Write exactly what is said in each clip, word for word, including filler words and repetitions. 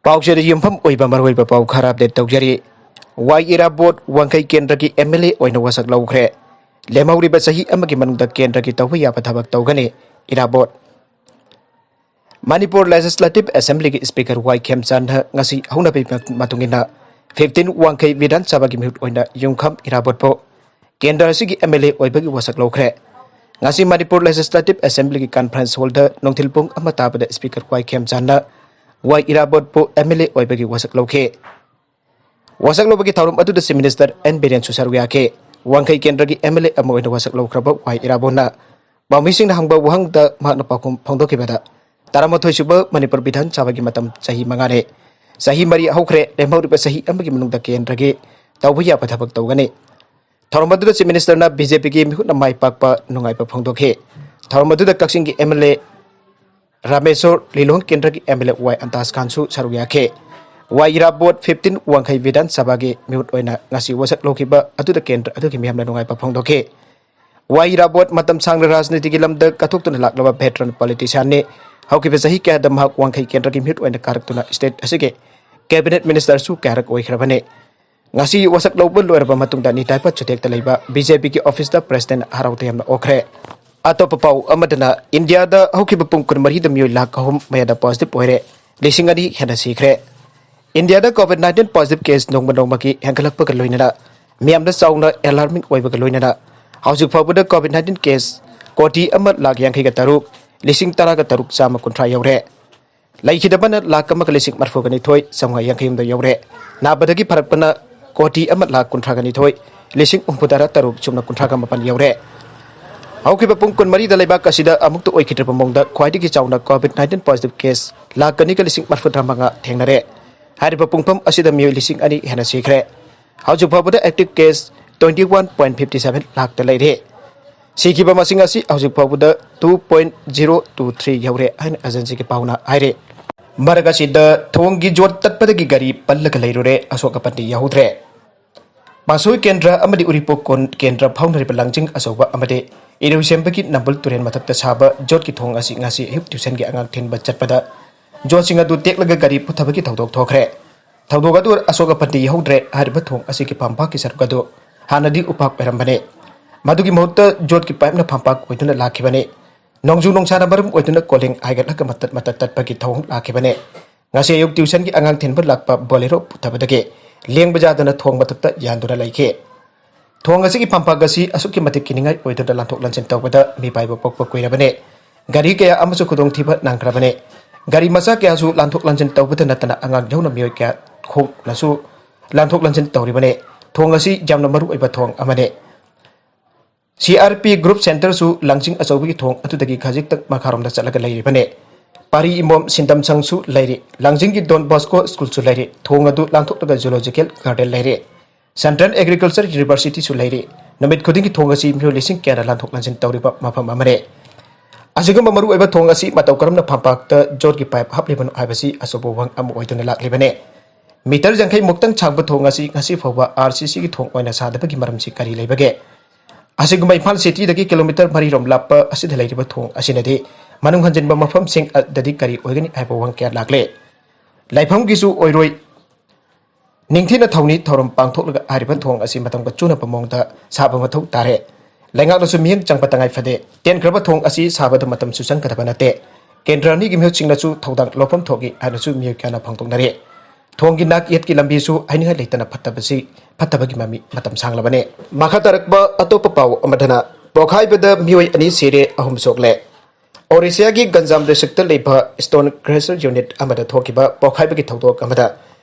ꯄꯥꯎꯆꯦꯗ ꯌꯨꯝꯐꯝ ꯑꯣꯏꯕ ꯃꯔꯨꯑꯣꯏꯕ ꯄꯥꯎ ꯈꯔ ꯑꯞꯗꯦꯠ ꯇꯧꯖꯔꯤ꯫ ꯋꯥꯏ ꯏꯔꯥꯕꯣꯠ ꯋꯥꯡꯈꯩ ꯀꯦꯟꯗ꯭ꯔꯒꯤ ꯑꯦꯝ ꯑꯦꯜ ꯑꯦ ꯑꯣꯏꯅ ꯋꯥꯁꯛ ꯂꯧꯈ꯭ꯔꯦ꯫ ꯂꯦꯝꯍꯧꯔꯤꯕ ꯆꯍꯤ ꯑꯃꯒꯤ ꯃꯅꯨꯡꯗ ꯀꯦꯟꯗ꯭ꯔꯒꯤ ꯇꯧꯕ ꯌꯥꯕ ꯊꯕꯛ ꯇꯧꯒꯅꯤ꯫ ꯏꯔꯥꯕꯣꯠ꯫ ꯃꯅꯤꯄꯨꯔ ꯂꯦꯖꯤꯁꯂꯦꯇꯤꯚ ꯑꯦꯁꯦꯝꯕ꯭ꯂꯤꯒꯤ ꯁ꯭ꯄꯤꯀꯔ ꯋꯥꯏ ꯈꯦꯝꯆꯥꯟꯅ ꯉꯁꯤ ꯍꯧꯅꯕꯤ ꯃꯇꯨꯡ ꯏꯟꯅ ꯐꯤꯐꯇꯤꯟ ꯋꯥꯡꯈꯩ ꯕꯤꯙꯥꯟ ꯁꯚꯥꯒꯤ ꯃꯤꯍꯨꯠ ꯑꯣꯏꯅ ꯌꯨꯝꯈꯝ ꯏꯔꯥꯕꯣꯠꯄꯨ ꯀꯦꯟꯗ꯭ꯔ ꯑꯁꯤꯒꯤ ꯑꯦꯝ ꯑꯦꯜ ꯑꯦ ꯑꯣꯏꯕꯒꯤ ꯋꯥꯁꯛ ꯂꯧꯈ꯭ꯔꯦ꯫ ꯉꯁꯤ ꯃꯅꯤꯄꯨꯔ ꯂꯦꯖꯤꯁꯂꯦꯇꯤꯚ ꯑꯦꯁꯦꯝꯕ꯭ꯂꯤꯒꯤ ꯀꯟꯐꯔꯦꯟꯁ ꯍꯣꯜꯗ ꯅꯨꯡꯊꯤꯜ ꯄꯨꯡ ꯑꯃ ꯇꯥꯕꯗ ꯁ꯭ꯄꯤꯀꯔ ꯋꯥꯏ ꯈꯦꯝꯆꯥꯟꯅ ꯋꯥꯏ ꯏꯔꯥꯕꯣꯠꯄꯨ ꯑꯦꯝ ꯑꯦꯜ ꯑꯦ ꯑꯣꯏꯕꯒꯤ ꯋꯥꯁꯛ ꯂꯧꯈꯤ꯫ ꯋꯥꯁꯛ ꯂꯧꯕꯒꯤ ꯊꯧꯔꯝ ꯑꯗꯨꯗ ꯆꯤꯐ ꯃꯤꯅꯤꯁꯇꯔ ꯑꯦꯟ ꯕꯤꯔꯦꯟꯁꯨ ꯁꯔꯨꯛ ꯌꯥꯈꯤ꯫ ꯋꯥꯡꯈꯩ ꯀꯦꯟꯗ꯭ꯔꯒꯤ ꯑꯦꯝ ꯑꯦꯜ ꯑꯦ ꯑꯃ ꯑꯣꯏꯅ ꯋꯥꯁꯛ ꯂꯧꯈ꯭ꯔꯕ ꯋꯥꯏ ꯏꯔꯥꯕꯣꯠꯅ ꯄꯥꯎꯃꯤꯁꯤꯡꯅ ꯍꯪꯕ ꯋꯥꯍꯪꯗ ꯃꯍꯥꯛꯅ ꯄꯥꯎꯈꯨꯝ ꯐꯣꯡꯗꯣꯛꯈꯤꯕꯗ, ꯇꯔꯥꯃꯥꯊꯣꯏ ꯁꯨꯕ ꯃꯅꯤꯄꯨꯔ ꯕꯤꯙꯥꯟ ꯁꯚꯥꯒꯤ ꯃꯇꯝ ꯆꯍꯤ ꯃꯉꯥꯅꯤ꯫ ꯆꯍꯤ ꯃꯔꯤ ꯍꯧꯈ꯭ꯔꯦ꯫ ꯂꯦꯝꯍꯧꯔꯤꯕ ꯆꯍꯤ ꯑꯃꯒꯤ ꯃꯅꯨꯡꯗ ꯀꯦꯟꯗ꯭ꯔꯒꯤ ꯇꯧꯕ ꯌꯥꯕ ꯊꯕꯛ ꯇꯧꯒꯅꯤ꯫ ꯊꯧꯔꯝ ꯑꯗꯨꯗ ꯆꯤꯐ ꯃꯤꯅꯤꯁꯇꯔꯅ ꯕꯤ ꯖꯦ ꯄꯤꯒꯤ ꯃꯤꯍꯨꯠꯅ ꯃꯥꯏ ꯄꯥꯛꯄ ꯅꯨꯡꯉꯥꯏꯕ ꯐꯣꯡꯗꯣꯛꯈꯤ꯫ ꯊꯧꯔꯝ ꯑꯗꯨꯗ ꯀꯛꯆꯤꯡꯒꯤ ꯑꯦꯝ ꯑꯦꯜ ꯑꯦ ꯔꯥꯃꯦꯁꯣꯔ, ꯂꯤꯂꯣꯡ ꯀꯦꯟꯗ꯭ꯔꯒꯤ ꯑꯦꯝ ꯑꯦꯜ ꯑꯦ ꯋꯥꯏ ꯑꯟꯇꯥꯖ ꯈꯥꯟꯁꯨ ꯁꯔꯨꯛ ꯌꯥꯈꯤ꯫ ꯋꯥꯏ ꯏꯔꯥꯕꯣꯠ ꯐꯤꯐꯇꯤꯟ ꯋꯥꯡꯈꯩ ꯕꯤꯙꯥꯟ ꯁꯚꯥꯒꯤ ꯃꯤꯍꯨꯠ ꯑꯣꯏꯅ ꯉꯁꯤ ꯋꯥꯁꯛ ꯂꯧꯈꯤꯕ ꯑꯗꯨꯗ ꯀꯦꯟꯗ꯭ꯔ ꯑꯗꯨꯒꯤ ꯃꯤꯌꯥꯝꯅ ꯅꯨꯡꯉꯥꯏꯕ ꯐꯣꯡꯗꯣꯛꯈꯤ꯫ ꯋꯥꯏ ꯏꯔꯥꯕꯣꯠ ꯃꯇꯝ ꯁꯥꯡꯅ ꯔꯥꯖꯅꯤꯇꯤꯒꯤ ꯂꯝꯗ ꯀꯠꯊꯣꯛꯇꯨꯅ ꯂꯥꯛꯂꯕ ꯚꯦꯇꯔꯟ ꯄꯣꯂꯤꯇꯤꯁꯤꯌꯥꯟꯅꯤ꯫ ꯍꯧꯈꯤꯕ ꯆꯍꯤ ꯀꯌꯥꯗ ꯃꯍꯥꯛ ꯋꯥꯡꯈꯩ ꯀꯦꯟꯗ꯭ꯔꯒꯤ ꯃꯤꯍꯨꯠ ꯑꯣꯏꯅ ꯀꯥꯔꯛꯇꯨꯅ ꯁ꯭ꯇꯦꯠ ꯑꯁꯤꯒꯤ ꯀꯦꯕꯤꯅꯦꯠ ꯃꯤꯅꯤꯁꯇꯔꯁꯨ ꯀꯌꯥꯔꯛ ꯑꯣꯏꯈ꯭ꯔꯕꯅꯤ꯫ ꯉꯁꯤ ꯋꯥꯁꯛ ꯂꯧꯕ ꯂꯣꯏꯔꯕ ꯃꯇꯨꯡꯗ ꯅꯤꯇꯥꯏꯄ ꯆꯨꯊꯦꯛꯇ ꯂꯩꯕ ꯕꯤ ꯖꯦ ꯄꯤꯒꯤ ꯑꯣꯐꯤꯁꯇ ꯄ꯭ꯔꯦꯁꯤꯗꯦꯟꯠ ꯍꯔꯥꯎ ꯇꯌꯥꯝꯅ ꯑꯣꯛꯈ꯭ꯔꯦ꯫ ꯑꯇꯣꯞꯄ ꯄꯥꯎ ꯑꯃꯗꯅ, ꯏꯟꯗꯤꯌꯥꯗ ꯍꯧꯈꯤꯕ ꯄꯨꯡ ꯀꯨꯟꯃꯔꯤꯗ ꯃꯤꯑꯣꯏ ꯂꯥꯈ ꯑꯍꯨꯝ ꯃꯌꯥꯗ ꯄꯣꯖꯤꯇꯤꯚ ꯑꯣꯏꯔꯦ, ꯂꯤꯁꯤꯡ ꯑꯅꯤ ꯍꯦꯟꯅ ꯁꯤꯈ꯭ꯔꯦ꯫ ꯏꯟꯗꯤꯌꯥꯗ ꯀꯣꯚꯤꯗ ꯅꯥꯏꯟꯇꯤꯟ ꯄꯣꯖꯤꯇꯤꯚ ꯀꯦꯁ ꯅꯣꯡꯃ ꯅꯣꯡꯃꯒꯤ ꯍꯦꯟꯒꯠꯂꯛꯄꯒ ꯂꯣꯏꯅꯅ ꯃꯤꯌꯥꯝꯗ ꯆꯥꯎꯅ ꯑꯦꯂꯥꯔꯃꯤꯡ ꯑꯣꯏꯕꯒ ꯂꯣꯏꯅꯅ ꯍꯧꯖꯤꯛ ꯐꯥꯎꯕꯗ ꯀꯣꯚꯤꯗ ꯅꯥꯏꯟꯇꯤꯟ ꯀꯦꯁ ꯀꯣꯇꯤ ꯑꯃ ꯂꯥꯈ ꯌꯥꯡꯈꯩꯒ ꯇꯔꯨꯛ, ꯂꯤꯁꯤꯡ ꯇꯔꯥꯒ ꯇꯔꯨꯛ ꯆꯥꯝꯃ ꯀꯨꯟꯊ꯭ꯔꯥ ꯌꯧꯔꯦ꯫ ꯂꯩꯈꯤꯗꯕꯅ ꯂꯥꯈ ꯑꯃꯒ ꯂꯤꯁꯤꯡ ꯃꯔꯤꯐꯨꯒ ꯅꯤꯊꯣꯏ ꯆꯥꯝꯃꯉꯥ ꯌꯥꯡꯈꯩ ꯍꯨꯝꯗꯣꯏ ꯌꯧꯔꯦ꯫ ꯅꯥꯕꯗꯒꯤ ꯐꯔꯛꯄꯅ ꯀꯣꯇꯤ ꯑꯃ ꯂꯥꯈ ꯀꯨꯟꯊ꯭ꯔꯥꯒ ꯅꯤꯊꯣꯏ, ꯂꯤꯁꯤꯡ ꯍꯨꯝꯐꯨꯇꯔꯥ ꯇꯔꯨꯛ ꯆꯨꯝꯅ ꯀꯨꯟꯊ꯭ꯔꯥꯒ ꯃꯥꯄꯟ ꯌꯧꯔꯦ꯫ ꯍꯧꯈꯤꯕ ꯄꯨꯡ ꯀꯨꯟꯃꯔꯤꯗ ꯂꯩꯕꯥꯛ ꯑꯁꯤꯗ ꯑꯃꯨꯛꯇ ꯑꯣꯏꯈꯤꯗ꯭ꯔꯕ ꯃꯑꯣꯡꯗ ꯈ꯭ꯋꯥꯏꯗꯒꯤ ꯆꯥꯎꯅ COVID nineteen positive case lakh ꯑꯅꯤꯒ ꯂꯤꯁꯤꯡ ꯃꯔꯤꯐꯨꯇꯔꯥ ꯃꯉꯥ ꯊꯦꯡꯅꯔꯦ꯫ ꯍꯥꯏꯔꯤꯕ ꯄꯨꯡꯐꯝ ꯑꯁꯤꯗ ꯃꯤꯑꯣꯏ ꯂꯤꯁꯤꯡ ꯑꯅꯤ ꯍꯦꯟꯅ ꯁꯤꯈ꯭ꯔꯦ꯫ ꯍꯧꯖꯤꯛ ꯐꯥꯎꯕꯗ active case twenty one point fifty seven ꯂꯥꯈꯇ ꯂꯩꯔꯦ꯫ ꯁꯤꯈꯤꯕ ꯃꯁꯤꯡ ꯑꯁꯤ ꯍꯧꯖꯤꯛ ꯐꯥꯎꯕꯗ two point zero two three ꯌꯧꯔꯦ ꯍꯥꯏꯅ ꯑꯦꯖꯦꯟꯁꯤꯒꯤ ꯄꯥꯎꯅ ꯍꯥꯏꯔꯦ꯫ ꯃꯔꯛ ꯑꯁꯤꯗ ꯊꯣꯡꯒꯤ ꯖꯣꯠ ꯇꯠꯄꯗꯒꯤ ꯒꯥꯔꯤ ꯄꯜꯂꯒ ꯂꯩꯔꯨꯔꯦ, ꯑꯁꯣꯛ ꯑꯄꯟꯗꯤ ꯌꯥꯎꯍꯧꯗ꯭ꯔꯦ꯫ ꯄꯥꯁꯣꯏ ꯀꯦꯟꯗ꯭ꯔ ꯑꯃꯗꯤ ꯎꯔꯤꯄꯣꯛ ꯀꯣꯟ ꯀꯦꯟꯗ꯭ꯔ ꯐꯥꯎꯅꯔꯤꯕ ꯂꯥꯡꯖꯤꯡ ꯑꯆꯧꯕ ꯑꯃꯗꯤ ꯏꯔꯣꯏꯁꯦꯝꯕꯒꯤ ꯅꯝꯕꯨꯜ ꯇꯨꯔꯦꯜ ꯃꯊꯛꯇ ꯁꯥꯕ ꯖꯣꯠꯀꯤ ꯊꯣꯡ ꯑꯁꯤ ꯉꯁꯤ ꯑꯌꯨꯛ ꯇ꯭ꯌꯨꯁꯟꯒꯤ ꯑꯉꯥꯡ ꯊꯤꯟꯕ ꯆꯠꯄꯗ ꯌꯣꯠꯁꯤꯡ ꯑꯗꯨ ꯇꯦꯛꯂꯒ ꯒꯥꯔꯤ ꯄꯨꯊꯕꯒꯤ ꯊꯧꯗꯣꯛ ꯊꯣꯛꯈ꯭ꯔꯦ꯫ ꯊꯧꯗꯣꯛ ꯑꯗꯨ ꯑꯁꯣꯛ ꯑꯄꯟꯗꯤ ꯌꯥꯎꯍꯧꯗ꯭ꯔꯦ꯫ ꯍꯥꯏꯔꯤꯕ ꯊꯣꯡ ꯑꯁꯤꯒꯤ ꯐꯝꯄꯥꯛꯀꯤ ꯁꯔꯨꯛ ꯑꯗꯨ ꯍꯥꯟꯅꯗꯤ ꯎꯄꯥꯛ ꯑꯣꯏꯔꯝꯕꯅꯤ꯫ ꯃꯗꯨꯒꯤ ꯃꯍꯨꯠꯇ ꯌꯣꯠꯀꯤ ꯄꯥꯏꯞꯅ ꯐꯝꯄꯥꯛ ꯑꯣꯏꯗꯨꯅ ꯂꯥꯛꯈꯤꯕꯅꯤ꯫ ꯅꯣꯡꯖꯨ ꯅꯨꯡꯁꯥꯅ ꯃꯔꯝ ꯑꯣꯏꯗꯨꯅ ꯀꯣꯂꯤꯡ ꯍꯥꯏꯒꯠꯂꯒ ꯃꯇꯠ ꯃꯇꯠ ꯇꯠꯄꯒꯤ ꯊꯧꯑꯣꯡ ꯂꯥꯛꯈꯤꯕꯅꯤ꯫ ꯉꯁꯤ ꯑꯌꯨꯛ tuitionꯒꯤ ꯑꯉꯥꯡ ꯊꯤꯟꯕ ꯂꯥꯛꯄ Bolero ꯄꯨꯊꯕꯗꯒꯤ ꯂꯦꯡꯕ ꯌꯥꯗꯅ ꯊꯣꯡ ꯃꯊꯛꯇ ꯌꯥꯟꯗꯨꯅ ꯂꯩꯈꯤ꯫ ꯊꯣꯡ ꯑꯁꯤꯒꯤ ꯐꯝꯄꯥꯛ ꯑꯁꯤ ꯑꯁꯨꯛꯀꯤ ꯃꯇꯤꯛ ꯀꯤꯅꯤꯡꯉꯥꯏ ꯑꯣꯏꯗꯨꯅ ꯂꯥꯟꯊꯣꯛ ꯂꯥꯟꯁꯤꯟ ꯇꯧꯕꯗ ꯃꯤꯄꯥꯏꯕ ꯄꯣꯛꯄ ꯀꯨꯏꯔꯕꯅꯤ꯫ ꯒꯥꯔꯤ ꯀꯌꯥ ꯑꯃꯁꯨ ꯈꯨꯗꯣꯡꯊꯤꯕ ꯅꯪꯈ꯭ꯔꯕꯅꯤ꯫ ꯒꯥꯔꯤ ꯃꯆꯥ ꯀꯌꯥꯁꯨ ꯂꯥꯟꯊꯣꯛ ꯂꯥꯟꯁꯤꯟ ꯇꯧꯕꯗ ꯅꯠꯇꯅ ꯑꯉꯥꯡ ꯌꯥꯎꯅ ꯃꯤꯑꯣꯏ ꯀꯌꯥ ꯈꯣꯡꯅꯁꯨ ꯂꯥꯟꯊꯣꯛ ꯂꯥꯟꯁꯤꯟ ꯇꯧꯔꯤꯕꯅꯤ꯫ ꯊꯣꯡ ꯑꯁꯤ ꯌꯥꯝꯅ ꯃꯔꯨ ꯑꯣꯏꯕ ꯊꯣꯡ ꯑꯃꯅꯤ꯫ C R P group centreꯁꯨ ꯂꯥꯡꯖꯤꯡ ꯑꯆꯧꯕꯒꯤ ꯊꯣꯡ ꯑꯗꯨꯗꯒꯤ ꯈꯖꯤꯛꯇꯪ ꯃꯈꯥꯔꯣꯝꯗ ꯆꯠꯂꯒ ꯂꯩꯔꯤꯕꯅꯤ꯫ ꯄꯥꯔꯤ ꯏꯃꯣꯝ ꯁꯤꯟꯗꯝ ꯁꯪꯁꯨ ꯂꯩꯔꯤ꯫ ꯂꯥꯡꯖꯤꯡꯒꯤ Don Bosco schoolꯁꯨ ꯂꯩꯔꯤ꯫ ꯊꯣꯡ ꯑꯗꯨ ꯂꯥꯟꯊꯣꯛꯂꯒ Zoological Garden ꯂꯩꯔꯤ꯫ Central Agriculture Universityꯁꯨ ꯂꯩꯔꯤ꯫ ꯅꯨꯃꯤꯠ ꯈꯨꯗꯤꯡꯒꯤ ꯊꯣꯡ ꯑꯁꯤ ꯃꯤꯑꯣꯏ ꯂꯤꯁꯤꯡ ꯀꯌꯥꯅ ꯂꯥꯟꯊꯣꯛ ꯂꯥꯟꯁꯤꯟ ꯇꯧꯔꯤꯕ ꯃꯐꯝ ꯑꯃꯅꯤ꯫ ꯑꯁꯤꯒꯨꯝꯕ ꯃꯔꯨꯑꯣꯏꯕ ꯊꯣꯡ ꯑꯁꯤ ꯃꯇꯧ ꯀꯔꯝꯅ ꯐꯝꯄꯥꯛꯇ ꯌꯣꯠꯀꯤ ꯄꯥꯏꯞ ꯍꯥꯞꯂꯤꯕꯅꯣ ꯍꯥꯏꯕꯁꯤ ꯑꯆꯧꯕ ꯋꯥꯍꯪ ꯑꯃ ꯑꯣꯏꯗꯨꯅ ꯂꯥꯛꯂꯤꯕꯅꯤ꯫ ꯃꯤꯇꯔ ꯌꯥꯡꯈꯩ ꯃꯨꯛꯇꯪ ꯁꯥꯡꯕ ꯊꯣꯡ ꯑꯁꯤ ꯉꯁꯤ ꯐꯥꯎꯕ R C Cꯒꯤ ꯊꯣꯡ ꯑꯣꯏꯅ ꯁꯥꯗꯕꯒꯤ ꯃꯔꯝꯁꯤ ꯀꯔꯤ ꯂꯩꯕꯒꯦ? ꯑꯁꯤꯒꯨꯝꯕ ꯏꯝꯐꯥꯜ cityꯗꯒꯤ kilometre ꯃꯔꯤꯔꯣꯝ ꯂꯥꯞꯄ ꯑꯁꯤꯗ ꯂꯩꯔꯤꯕ ꯊꯣꯡ ꯑꯁꯤꯅꯗꯤ ꯃꯅꯨꯡ ꯍꯟꯖꯤꯟꯕ ꯃꯐꯝꯁꯤꯡ ꯑꯗꯗꯤ ꯀꯔꯤ ꯑꯣꯏꯒꯅꯤ ꯍꯥꯏꯕ ꯋꯥꯍꯪ ꯀꯌꯥ ꯂꯥꯛꯂꯦ꯫ ꯂꯥꯏꯐꯝꯒꯤꯁꯨ ꯑꯣꯏꯔꯣꯏ꯫ ꯅꯤꯡꯊꯤꯅ ꯊꯧꯅꯤ ꯊꯧꯔꯝ ꯄꯥꯡꯊꯣꯛꯂꯒ ꯍꯥꯏꯔꯤꯕ ꯊꯣꯡ ꯑꯁꯤ ꯃꯇꯝꯒ ꯆꯨꯅꯕ ꯃꯑꯣꯡꯗ ꯁꯥꯕ ꯃꯊꯧ ꯇꯥꯔꯦ꯫ ꯂꯩꯉꯥꯛꯅꯁꯨ ꯃꯤꯠꯌꯦꯡ ꯆꯪꯕ ꯇꯉꯥꯏ ꯐꯗꯦ꯫ ꯇꯦꯟꯈ꯭ꯔꯕ ꯊꯣꯡ ꯑꯁꯤ ꯁꯥꯕꯗ ꯃꯇꯝꯁꯨ ꯆꯪꯒꯗꯕ ꯅꯠꯇꯦ꯫ ꯀꯦꯟꯗ꯭ꯔ ꯑꯅꯤꯒꯤ ꯃꯤꯍꯨꯠꯁꯤꯡꯅꯁꯨ ꯊꯧꯗꯥꯡ ꯂꯧꯐꯝ ꯊꯣꯛꯏ ꯍꯥꯏꯅꯁꯨ ꯃꯤꯑꯣꯏ ꯀꯌꯥꯅ ꯐꯣꯡꯗꯣꯛꯅꯔꯤ꯫ ꯊꯣꯡꯒꯤ ꯅꯥꯛ ꯌꯦꯠꯀꯤ ꯂꯝꯕꯤꯁꯨ ꯍꯥꯏꯅꯤꯡꯉꯥꯏ ꯂꯩꯇꯅ ꯐꯠꯇꯕꯁꯤ, ꯐꯠꯇꯕꯒꯤ ꯃꯃꯤ ꯃꯇꯝ ꯁꯥꯡꯂꯕꯅꯤ꯫ ꯃꯈꯥ ꯇꯥꯔꯛꯄ ꯑꯇꯣꯞꯄ ꯄꯥꯎ ꯑꯃꯗꯅ, ꯄꯣꯈꯥꯏꯕꯗ ꯃꯤꯑꯣꯏ ꯑꯅꯤ ꯁꯤꯔꯦ, ꯑꯍꯨꯝ ꯁꯣꯛꯂꯦ꯫ ꯑꯣꯔꯤꯁꯤꯌꯥꯒꯤ ꯒꯟꯖꯥꯝ districtꯇ ꯂꯩꯕ stone crusher unit ꯑꯃꯗ ꯊꯣꯛꯈꯤꯕ ꯄꯣꯈꯥꯏꯕꯒꯤ ꯊꯧꯗꯣꯛ ꯑꯃꯗ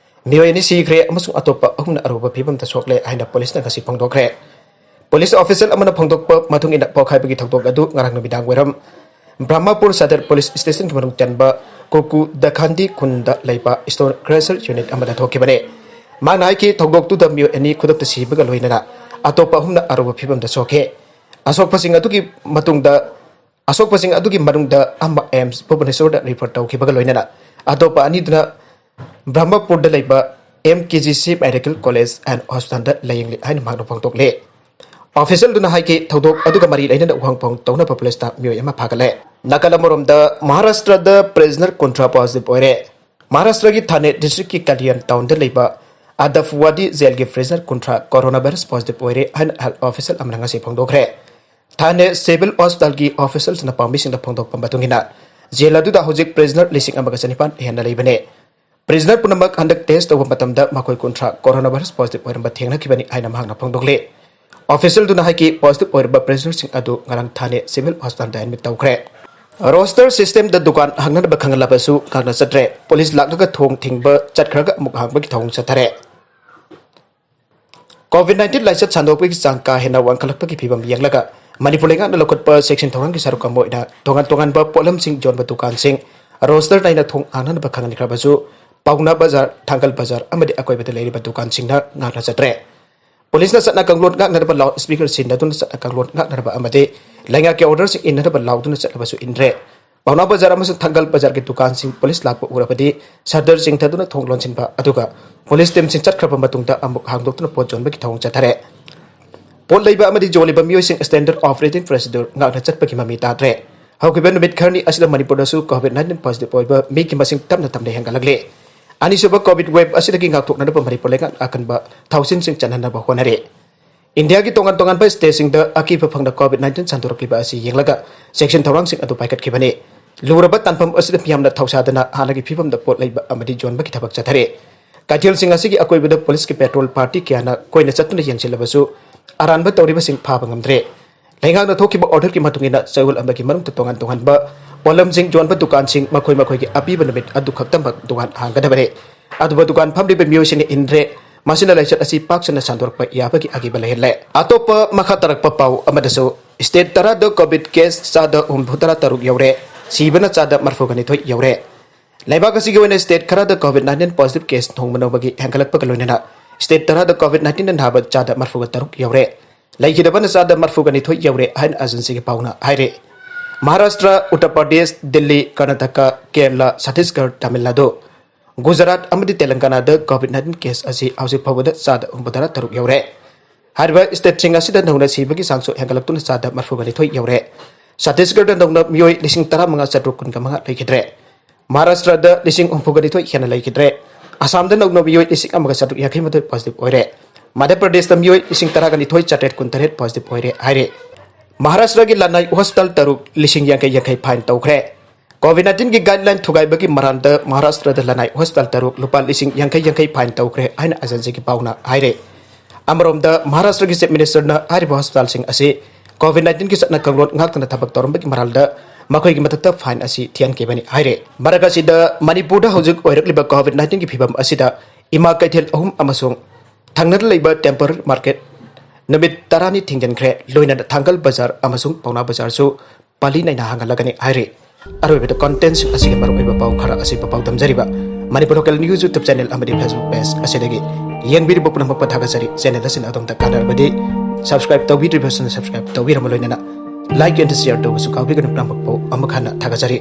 ꯃꯤꯑꯣꯏ ꯑꯅꯤ ꯁꯤꯈ꯭ꯔꯦ ꯑꯃꯁꯨꯡ ꯑꯇꯣꯞꯄ ꯑꯍꯨꯝꯅ ꯑꯔꯨꯕ ꯐꯤꯚꯝꯗ ꯁꯣꯛꯂꯦ ꯍꯥꯏꯅ ꯄꯨꯂꯤꯁꯅ ꯉꯁꯤ ꯐꯣꯡꯗꯣꯛꯈ꯭ꯔꯦ꯫ ꯄꯨꯂꯤꯁ official ꯑꯃꯅ ꯐꯣꯡꯗꯣꯛꯄ ꯃꯇꯨꯡ ꯏꯟꯅ, ꯄꯣꯈꯥꯏꯕꯒꯤ ꯊꯧꯗꯣꯛ ꯑꯗꯨ ꯉꯔꯥꯡ ꯅꯨꯃꯤꯗꯥꯡ ꯋꯥꯏꯔꯝ ꯕ꯭ꯔꯍꯃꯄꯨꯔ ꯁꯗꯔ ꯄꯨꯂꯤꯁ ꯁ꯭ꯇꯦꯁꯟꯒꯤ ꯃꯅꯨꯡ ꯆꯟꯕ ꯀꯨꯀꯨ ꯗꯈꯥꯟꯗꯤ ꯈꯨꯟꯗ ꯂꯩꯕ stone crusher unit ꯑꯃꯗ ꯊꯣꯛꯈꯤꯕꯅꯤ꯫ ꯃꯥꯅ ꯍꯥꯏꯈꯤ, ꯊꯧꯗꯣꯛꯇꯨꯗ ꯃꯤꯑꯣꯏ ꯑꯅꯤ ꯈꯨꯗꯛꯇ ꯁꯤꯕꯒ ꯂꯣꯏꯅꯅ ꯑꯇꯣꯞꯄ ꯑꯍꯨꯝꯅ ꯑꯔꯨꯕ ꯐꯤꯚꯝꯗ ꯁꯣꯛꯈꯤ꯫ ꯑꯁꯣꯛꯄꯁꯤꯡ ꯑꯗꯨꯒꯤ ꯃꯇꯨꯡꯗ, ꯑꯁꯣꯛꯄꯁꯤꯡ ꯑꯗꯨꯒꯤ ꯃꯅꯨꯡꯗ ꯑꯃ ꯑꯦꯝꯁ ꯚꯨꯕꯅꯦꯁꯣꯔꯗ refer ꯇꯧꯈꯤꯕꯒ ꯂꯣꯏꯅꯅ ꯑꯇꯣꯞꯄ ꯑꯅꯤꯗꯨꯅ ꯕ꯭ꯔꯍꯃꯄꯨꯔꯗ ꯂꯩꯕ M K G C Medical College and Hospitalꯗ ꯂꯥꯌꯦꯡꯂꯤ ꯍꯥꯏꯅ ꯃꯍꯥꯛꯅ ꯐꯣꯡꯗꯣꯛꯂꯤ꯫ Officialꯗꯨꯅ ꯍꯥꯏꯈꯤ, ꯊꯧꯗꯣꯛ ꯑꯗꯨꯒ ꯃꯔꯤ ꯂꯩꯅꯅ ꯎꯍꯪ ꯄꯨꯍꯪ ꯇꯧꯅꯕ ꯄꯨꯂꯤꯁꯅ ꯃꯤꯑꯣꯏ ꯑꯃ ꯐꯥꯒꯠꯂꯦ꯫ ꯅꯥꯀꯜ ꯑꯃꯔꯣꯝꯗ, ꯃꯍꯥꯔꯥꯁꯇ꯭ꯔꯗ ꯄ꯭ꯔꯤꯖꯅꯔ ꯀꯨꯟꯊ꯭ꯔꯥ ꯄꯣꯖꯤꯇꯤꯚ ꯑꯣꯏꯔꯦ꯫ ꯃꯍꯥꯔꯥꯁꯇ꯭ꯔꯒꯤ ꯊꯥꯅꯦ ꯗꯤꯁꯇ꯭ꯔꯤꯛꯀꯤ ꯀꯂꯤꯌꯥꯟ ꯇꯥꯎꯟꯗ ꯂꯩꯕ ꯑꯗꯐꯋꯥꯗꯤ ꯖꯦꯜꯒꯤ ꯄ꯭ꯔꯤꯖꯅꯔ ꯀꯨꯟꯊ꯭ꯔꯥ ꯀꯣꯔꯣꯅꯥ ꯚꯥꯏꯔꯁ ꯄꯣꯖꯤꯇꯤꯚ ꯑꯣꯏꯔꯦ ꯍꯥꯏꯅ ꯍꯦꯜꯊ ꯑꯣꯐꯤꯁꯤꯌꯦꯜ ꯑꯃꯅ ꯉꯁꯤ ꯐꯣꯡꯗꯣꯛꯈ꯭ꯔꯦ꯫ ꯊꯥꯅꯦ ꯁꯤꯚꯤꯜ ꯍꯣꯁꯄꯤꯇꯥꯜꯒꯤ ꯑꯣꯐꯤꯁꯤꯌꯦꯜꯁꯤꯡꯅ ꯄꯥꯎꯃꯤꯁꯤꯡꯗ ꯐꯣꯡꯗꯣꯛꯄ ꯃꯇꯨꯡ ꯏꯟꯅ, ꯖꯦꯜ ꯑꯗꯨꯗ ꯍꯧꯖꯤꯛ ꯄ꯭ꯔꯤꯖꯅꯔ ꯂꯤꯁꯤꯡ ꯑꯃꯒ ꯆꯅꯤꯄꯥꯟ ꯍꯦꯟꯅ ꯂꯩꯕꯅꯦ꯫ ꯄ꯭ꯔꯤꯖꯅꯔ ꯄꯨꯝꯅꯃꯛ ꯍꯟꯗꯛ ꯇꯦꯁ ꯇꯧꯕ ꯃꯇꯝꯗ ꯃꯈꯣꯏ ꯀꯨꯟꯊ꯭ꯔꯥ ꯀꯣꯔꯣꯅꯥ ꯚꯥꯏꯔꯁ ꯄꯣꯖꯤꯇꯤꯚ ꯑꯣꯏꯔꯝꯕ ꯊꯦꯡꯅꯈꯤꯕꯅꯤ ꯍꯥꯏꯅ ꯃꯍꯥꯛꯅ ꯐꯣꯡꯗꯣꯛꯂꯤ꯫ ꯑꯣꯐꯤꯁꯤꯌꯦꯜꯗꯨꯅ ꯍꯥꯏꯈꯤ, ꯄꯣꯖꯤꯇꯤꯚ ꯑꯣꯏꯔꯕ ꯄ꯭ꯔꯤꯖꯅꯔꯁꯤꯡ ꯑꯗꯨ ꯉꯔꯥꯡ ꯊꯥꯅꯦ ꯁꯤꯚꯤꯜ ꯍꯣꯁꯄꯤꯇꯥꯜꯗ ꯑꯦꯗꯃꯤꯠ ꯇꯧꯈ꯭ꯔꯦ꯫ ꯔꯣꯁꯇꯔ ꯁꯤꯁꯇꯦꯝꯗ ꯗꯨꯀꯥꯟ ꯍꯥꯡꯅꯅꯕ ꯈꯪꯍꯜꯂꯕꯁꯨ ꯉꯥꯛꯅ ꯆꯠꯇ꯭ꯔꯦ꯫ ꯄꯨꯂꯤꯁ ꯂꯥꯛꯂꯒ ꯊꯣꯡ ꯊꯤꯡꯕ ꯆꯠꯈ꯭ꯔꯒ ꯑꯃꯨꯛ ꯍꯥꯡꯕꯒꯤ ꯊꯧꯑꯣꯡ ꯆꯠꯊꯔꯦ꯫ ꯀꯣꯚꯤꯗ ꯅꯥꯏꯟꯇꯤꯟ ꯂꯥꯏꯆꯠ ꯁꯟꯗꯣꯛꯄꯒꯤ ꯆꯥꯡ ꯀꯥ ꯍꯦꯟꯅ ꯋꯥꯡꯈꯠꯂꯛꯄꯒꯤ ꯐꯤꯕꯝ ꯌꯦꯡꯂꯒ, ꯃꯅꯤꯄꯨꯔ ꯂꯩꯉꯥꯛꯅ ꯂꯧꯈꯠꯄ ꯆꯦꯛꯁꯤꯟ ꯊꯧꯔꯥꯡꯒꯤ ꯁꯔꯨꯛ ꯑꯃ ꯑꯣꯏꯅ ꯇꯣꯉꯥꯟ ꯇꯣꯉꯥꯟꯕ ꯄꯣꯠꯂꯝꯁꯤꯡ ꯌꯣꯟꯕ ꯗꯨꯀꯥꯟꯁꯤꯡ ꯔꯣꯁꯇꯔ ꯅꯥꯏꯅ ꯊꯣꯡ ꯍꯥꯡꯅꯅꯕ ꯈꯪꯍꯟꯈ꯭ꯔꯕꯁꯨ, ꯄꯥꯎꯅꯥ ꯕꯖꯥꯔ, ꯊꯥꯡꯒꯜ ꯕꯖꯥꯔ ꯑꯃꯗꯤ ꯑꯀꯣꯏꯕꯗ ꯂꯩꯔꯤꯕ ꯗꯨꯀꯥꯟꯁꯤꯡꯅ ꯉꯥꯛꯅ ꯆꯠꯇ꯭ꯔꯦ꯫ ꯄꯨꯂꯤꯁꯅ ꯆꯠꯅ ꯀꯥꯡꯂꯣꯟ ꯉꯥꯛꯅꯅꯕ ꯂꯥꯎꯗ ꯁ꯭ꯄꯤꯀꯔ ꯁꯤꯟꯅꯗꯨꯅ ꯆꯠꯅ ꯀꯥꯡꯂꯣꯟ ꯉꯥꯛꯅꯅꯕ ꯑꯃꯗꯤ ꯂꯩꯉꯥꯛꯀꯤ ꯑꯣꯔꯗꯔꯁꯤꯡ ꯏꯟꯅꯅꯕ ꯂꯥꯎꯗꯨꯅ ꯆꯠꯂꯕꯁꯨ ꯏꯟꯗ꯭ꯔꯦ꯫ ꯄꯥꯎꯅꯥ ꯕꯖꯥꯔ ꯑꯃꯁꯨꯡ ꯊꯥꯡꯒꯜ ꯕꯖꯥꯔꯒꯤ ꯗꯨꯀꯥꯟꯁꯤꯡ ꯄꯨꯂꯤꯁ ꯂꯥꯛꯄ ꯎꯔꯕꯗꯤ ꯁꯇꯔ ꯆꯤꯡꯊꯗꯨꯅ ꯊꯣꯡ ꯂꯣꯟꯁꯤꯟꯕ, ꯑꯗꯨꯒ ꯄꯨꯂꯤꯁ ꯇꯤꯝꯁꯤꯡ ꯆꯠꯈ꯭ꯔꯕ ꯃꯇꯨꯡꯗ ꯑꯃꯨꯛ ꯍꯥꯡꯗꯣꯛꯇꯨꯅ ꯄꯣꯠ ꯌꯣꯟꯕꯒꯤ ꯊꯧꯑꯣꯡ ꯆꯠꯊꯔꯦ꯫ ꯄꯣꯠ ꯂꯩꯕ ꯑꯃꯗꯤ ꯌꯣꯜꯂꯤꯕ ꯃꯤꯑꯣꯏꯁꯤꯡ ꯁ꯭ꯇꯦꯟꯗꯔꯗ ꯑꯣꯄꯔꯦꯇꯤꯡ ꯄ꯭ꯔꯣꯁꯤꯗ꯭ꯌꯨꯔ ꯉꯥꯛꯅ ꯆꯠꯄꯒꯤ ꯃꯃꯤ ꯇꯥꯗ꯭ꯔꯦ꯫ ꯍꯧꯈꯤꯕ ꯅꯨꯃꯤꯠ ꯈꯔꯅꯤ ꯑꯁꯤꯗ ꯃꯅꯤꯄꯨꯔꯗꯁꯨ ꯀꯣꯚꯤꯗ ꯅꯥꯏꯟꯇꯤꯟ ꯄꯣꯖꯤꯇꯤꯚ ꯑꯣꯏꯕ ꯃꯤꯒꯤ ꯃꯁꯤꯡ ꯇꯞꯅ ꯇꯞꯅ ꯍꯦꯟꯒꯠꯂꯛꯂꯤ꯫ ꯑꯅꯤꯁꯨꯕ ꯀꯣꯚꯤꯗ ꯋꯦꯕ ꯑꯁꯤꯗꯒꯤ ꯉꯥꯛꯊꯣꯛꯅꯅꯕ ꯃꯅꯤꯄꯨꯔ ꯂꯩꯉꯥꯛꯅ ꯑꯀꯟꯕ ꯊꯧꯁꯤꯟꯁꯤꯡ ꯆꯠꯅꯅꯕ ꯍꯣꯠꯅꯔꯤ꯫ ꯏꯟꯗꯤꯌꯥꯒꯤ ꯇꯣꯉꯥꯟ ꯇꯣꯉꯥꯟꯕ ꯁ꯭ꯇꯦꯠꯁꯤꯡꯗ ꯑꯀꯤꯕ ꯐꯪꯅ ꯀꯣꯚꯤꯗ ꯅꯥꯏꯟꯇꯤꯟ ꯁꯟꯗꯣꯔꯛꯂꯤꯕ ꯑꯁꯤ ꯌꯦꯡꯂꯒ ꯆꯦꯛꯁꯤꯟ ꯊꯧꯔꯥꯡꯁꯤꯡ ꯑꯗꯨ ꯄꯥꯏꯈꯠꯈꯤꯕꯅꯤ꯫ ꯂꯨꯔꯕ ꯇꯥꯟꯐꯝ ꯑꯁꯤꯗ ꯃꯤꯌꯥꯝꯅ ꯊꯧꯁꯥꯗꯅ ꯍꯥꯟꯅꯒꯤ ꯐꯤꯕꯝꯗ ꯄꯣꯠ ꯂꯩꯕ ꯑꯃꯗꯤ ꯌꯣꯟꯕꯒꯤ ꯊꯕꯛ ꯆꯠꯊꯔꯤ꯫ ꯀꯩꯊꯦꯜꯁꯤꯡ ꯑꯁꯤꯒꯤ ꯑꯀꯣꯏꯕꯗ ꯄꯨꯂꯤꯁꯀꯤ ꯄꯦꯇ꯭ꯔꯣꯜ ꯄꯥꯔꯇꯤ ꯀꯌꯥꯅ ꯀꯣꯏꯅ ꯆꯠꯇꯨꯅ ꯌꯦꯡꯁꯤꯜꯂꯕꯁꯨ, ꯑꯔꯥꯟꯕ ꯇꯧꯔꯤꯕꯁꯤꯡ ꯐꯥꯕ ꯉꯝꯗ꯭ꯔꯦ꯫ ꯂꯩꯉꯥꯛꯅ ꯊꯣꯛꯈꯤꯕ ꯑꯣꯔꯗꯔꯒꯤ ꯃꯇꯨꯡ ꯏꯟꯅ ꯆꯌꯣꯜ ꯑꯃꯒꯤ ꯃꯅꯨꯡꯗ ꯇꯣꯉꯥꯟ ꯇꯣꯉꯥꯟꯕ ꯄꯣꯠꯂꯝꯁꯤꯡ ꯌꯣꯟꯕ ꯗꯨꯀꯥꯟꯁꯤꯡ ꯃꯈꯣꯏ ꯃꯈꯣꯏꯒꯤ ꯑꯄꯤꯕ ꯅꯨꯃꯤꯠ ꯑꯗꯨ ꯈꯛꯇꯃꯛ ꯗꯨꯀꯥꯟ ꯍꯥꯡꯒꯗꯕꯅꯤ꯫ ꯑꯗꯨꯕꯨ ꯗꯨꯀꯥꯟ ꯐꯝꯂꯤꯕ ꯃꯤꯑꯣꯏꯁꯤꯡꯅ ꯏꯟꯗ꯭ꯔꯦ꯫ ꯃꯁꯤꯅ ꯂꯥꯏꯆꯠ ꯑꯁꯤ ꯄꯥꯛ ꯁꯟꯅ ꯁꯟꯗꯣꯔꯛꯄ ꯌꯥꯕꯒꯤ ꯑꯀꯤꯕ ꯂꯩꯍꯜꯂꯦ꯫ ꯑꯇꯣꯞꯄ ꯃꯈꯥ ꯇꯥꯔꯛꯄ ꯄꯥꯎ ꯑꯃꯗꯁꯨ, ꯁ꯭ꯇꯦꯠ ꯇꯔꯥꯗ ꯀꯣꯚꯤꯗ ꯀꯦꯁ ꯆꯥꯗ ꯍꯨꯝꯐꯨ ꯇꯔꯥ ꯇꯔꯨꯛ ꯌꯧꯔꯦ꯫ ꯁꯤꯕꯅ ꯆꯥꯗ ꯃꯔꯤꯐꯨꯒ ꯅꯤꯊꯣꯏ ꯌꯧꯔꯦ꯫ ꯂꯩꯕꯥꯛ ꯑꯁꯤꯒꯤ ꯑꯣꯏꯅ ꯁ꯭ꯇꯦꯠ ꯈꯔꯗ ꯀꯣꯚꯤꯗ ꯅꯥꯏꯟꯇꯤꯟ ꯄꯣꯖꯤꯇꯤꯚ ꯀꯦꯁ ꯅꯣꯡꯃ ꯅꯣꯡꯃꯒꯤ ꯍꯦꯟꯒꯠꯂꯛꯄꯒ ꯂꯣꯏꯅꯅ ꯁ꯭ꯇꯦꯠ ꯇꯔꯥꯗ ꯀꯣꯚꯤꯗ ꯅꯥꯏꯟꯇꯤꯟꯅ ꯅꯥꯕ ꯆꯥꯗ ꯃꯔꯤꯐꯨꯒ ꯇꯔꯨꯛ ꯌꯧꯔꯦ꯫ ꯂꯩꯈꯤꯗꯕꯅ ꯆꯥꯗ ꯃꯔꯤꯐꯨꯒ ꯅꯤꯊꯣꯏ ꯌꯧꯔꯦ ꯍꯥꯏꯅ ꯑꯦꯖꯦꯟꯁꯤꯒꯤ ꯄꯥꯎꯅ ꯍꯥꯏꯔꯤ꯫ ꯃꯍꯥꯔꯥꯁꯇ꯭ꯔ, ꯎꯠꯇꯔ ꯄ꯭ꯔꯗꯦꯁ, ꯗꯤꯜꯂꯤ, ꯀꯔꯅꯥꯇꯀꯥ, ꯀꯦꯔꯂꯥ, ꯁꯠꯇꯤꯁꯒꯔ, ꯇꯥꯃꯤꯜ ꯅꯥꯗꯨ, ꯒꯨꯖꯔꯥꯠ ꯑꯃꯗꯤ ꯇꯦꯂꯪꯒꯥꯅꯥꯗ ꯀꯣꯚꯤꯗ ꯅꯥꯏꯟꯇꯤꯟ ꯀꯦꯁ ꯑꯁꯤ ꯍꯧꯖꯤꯛ ꯐꯥꯎꯕꯗ ꯆꯥꯗ ꯍꯨꯝꯐꯨꯇꯔꯥ ꯇꯔꯨꯛ ꯌꯧꯔꯦ꯫ ꯍꯥꯏꯔꯤꯕ ꯁ꯭ꯇꯦꯠꯁꯤꯡ ꯑꯁꯤꯗ ꯅꯧꯅ ꯁꯤꯕꯒꯤ ꯆꯥꯡꯁꯨ ꯍꯦꯟꯒꯠꯂꯛꯇꯨꯅ ꯆꯥꯗ ꯃꯔꯤꯐꯨꯒ ꯅꯤꯊꯣꯏ ꯌꯧꯔꯦ꯫ ꯁꯠꯇꯤꯁꯒꯔꯗ ꯅꯧꯅ ꯃꯤꯑꯣꯏ ꯂꯤꯁꯤꯡ ꯇꯔꯥꯃꯉꯥ ꯆꯥꯇ꯭ꯔꯨꯛ ꯀꯨꯟꯒ ꯃꯉꯥ ꯂꯩꯈꯤꯗ꯭ꯔꯦ꯫ ꯃꯍꯥꯔꯥꯁꯇ꯭ꯔꯗ ꯂꯤꯁꯤꯡ ꯍꯨꯝꯐꯨꯒ ꯅꯤꯊꯣꯏ ꯍꯦꯟꯅ ꯂꯩꯈꯤꯗ꯭ꯔꯦ꯫ ꯑꯁꯥꯝꯗ ꯅꯧꯅ ꯃꯤꯑꯣꯏ ꯂꯤꯁꯤꯡ ꯑꯃꯒ ꯆꯥꯇ꯭ꯔꯨꯛ ꯌꯥꯡꯈꯩ ꯃꯥꯊꯣꯏ ꯄꯣꯖꯤꯇꯤꯚ ꯑꯣꯏꯔꯦ꯫ ꯃꯙ꯭ꯌ ꯄ꯭ꯔꯗꯦꯁꯇ ꯃꯤꯑꯣꯏ ꯂꯤꯁꯤꯡ ꯇꯔꯥꯒ ꯅꯤꯊꯣꯏ ꯆꯥꯇ꯭ꯔꯦꯠ ꯀꯨꯟꯇꯔꯦꯠ ꯄꯣꯖꯤꯇꯤꯚ ꯑꯣꯏꯔꯦ ꯍꯥꯏꯔꯦ꯫ ꯃꯍꯥꯔꯥꯁꯇ꯭ꯔꯒꯤ ꯂꯅꯥꯏ ꯍꯣꯁꯄꯤꯇꯥꯜ ꯇꯔꯨꯛ ꯂꯤꯁꯤꯡ ꯌꯥꯡꯈꯩ ꯌꯥꯡꯈꯩ ꯐꯥꯏꯟ ꯇꯧꯈ꯭ꯔꯦ꯫ ꯀꯣꯚꯤꯗ ꯅꯥꯏꯟꯇꯤꯟꯒꯤ ꯒꯥꯏꯗꯂꯥꯏꯟ ꯊꯨꯒꯥꯏꯕꯒꯤ ꯃꯔꯥꯜꯗ ꯃꯍꯥꯔꯥꯁꯇ꯭ꯔꯗ ꯂꯅꯥꯏ ꯍꯣꯁꯄꯤꯇꯥꯜ ꯇꯔꯨꯛ ꯂꯨꯄꯥ ꯂꯤꯁꯤꯡ ꯌꯥꯡꯈꯩ ꯌꯥꯡꯈꯩ ꯐꯥꯏꯟ ꯇꯧꯈ꯭ꯔꯦ ꯍꯥꯏꯅ ꯑꯦꯖꯦꯟꯁꯤꯒꯤ ꯄꯥꯎꯅ ꯍꯥꯏꯔꯦ꯫ ꯑꯃꯔꯣꯝꯗ ꯃꯍꯥꯔꯥꯁꯇ꯭ꯔꯒꯤ ꯆꯤꯐ ꯃꯤꯅꯤꯁꯇꯔꯅ ꯍꯥꯏꯔꯤꯕ ꯍꯣꯁꯄꯤꯇꯥꯜꯁꯤꯡ ꯑꯁꯤ ꯀꯣꯚꯤꯗ ꯅꯥꯏꯟꯇꯤꯟꯒꯤ ꯆꯠꯅ ꯀꯥꯡꯂꯣꯟ ꯉꯥꯛꯇꯅ ꯊꯕꯛ ꯇꯧꯔꯝꯕꯒꯤ ꯃꯔꯥꯜꯗ ꯃꯈꯣꯏꯒꯤ ꯃꯊꯛꯇ ꯐꯥꯏꯟ ꯑꯁꯤ ꯊꯤꯍꯟꯈꯤꯕꯅꯤ ꯍꯥꯏꯔꯦ꯫ ꯃꯔꯛ ꯑꯁꯤꯗ ꯃꯅꯤꯄꯨꯔꯗ ꯍꯧꯖꯤꯛ ꯑꯣꯏꯔꯛꯂꯤꯕ ꯀꯣꯚꯤꯗ ꯅꯥꯏꯟꯇꯤꯟꯒꯤ ꯐꯤꯕꯝ ꯑꯁꯤꯗ ꯏꯃꯥ ꯀꯩꯊꯦꯜ ꯑꯍꯨꯝ ꯑꯃꯁꯨꯡ ꯊꯪꯅꯅ ꯂꯩꯕ ꯇꯦꯝꯄꯜ ꯃꯥꯔꯀꯦꯠ ꯅꯨꯃꯤꯠ ꯇꯔꯥꯅꯤ ꯊꯤꯡꯖꯤꯟꯈ꯭ꯔꯦ꯫ ꯂꯣꯏꯅꯅ ꯊꯥꯡꯒꯜ ꯕꯖꯥꯔ ꯑꯃꯁꯨꯡ ꯄꯥꯎꯅꯥ ꯕꯖꯥꯔꯁꯨ ꯄꯥꯂꯤ ꯅꯥꯏꯅ ꯍꯥꯡꯍꯜꯂꯒꯅꯤ ꯍꯥꯏꯔꯤ꯫ ꯑꯔꯣꯏꯕꯗ ꯀꯣꯟꯇꯦꯟꯁꯤꯡ ꯑꯁꯤꯒꯤ ꯃꯔꯨꯑꯣꯏꯕ ꯄꯥꯎ ꯈꯔ ꯑꯁꯤ ꯄꯥꯎ ꯇꯝꯖꯔꯤꯕ Manipur local news YouTube channel ꯑꯃꯗꯤ ꯐꯦꯁꯕꯨꯛ ꯄꯦꯖ ꯑꯁꯤꯗꯒꯤ꯫ ꯌꯦꯡꯕꯤꯔꯤꯕ ꯄꯨꯝꯅꯃꯛꯄꯨ ꯊꯥꯒꯠꯆꯔꯤ꯫ ꯆꯦꯅꯦꯜ ꯑꯁꯤꯅ ꯑꯗꯣꯝꯗ ꯀꯥꯟꯅꯔꯕꯗꯤ ꯁꯕꯁꯀ꯭ꯔꯥꯏꯕ ꯇꯧꯕꯤꯗ꯭ꯔꯤꯕꯁꯤꯡꯅ ꯁꯕꯁꯀ꯭ꯔꯥꯏꯕ ꯇꯧꯕꯤꯔꯝꯕ ꯂꯣꯏꯅꯅ ꯂꯥꯏꯛ ꯑꯦꯟ ꯁꯤꯌꯔ ꯇꯧꯕꯁꯨ ꯀꯥꯎꯕꯤꯒꯅꯨ꯫ ꯄꯨꯝꯅꯃꯛꯄꯨ ꯑꯃꯨꯛ ꯍꯟꯅ ꯊꯥꯒꯠꯆꯔꯤ꯫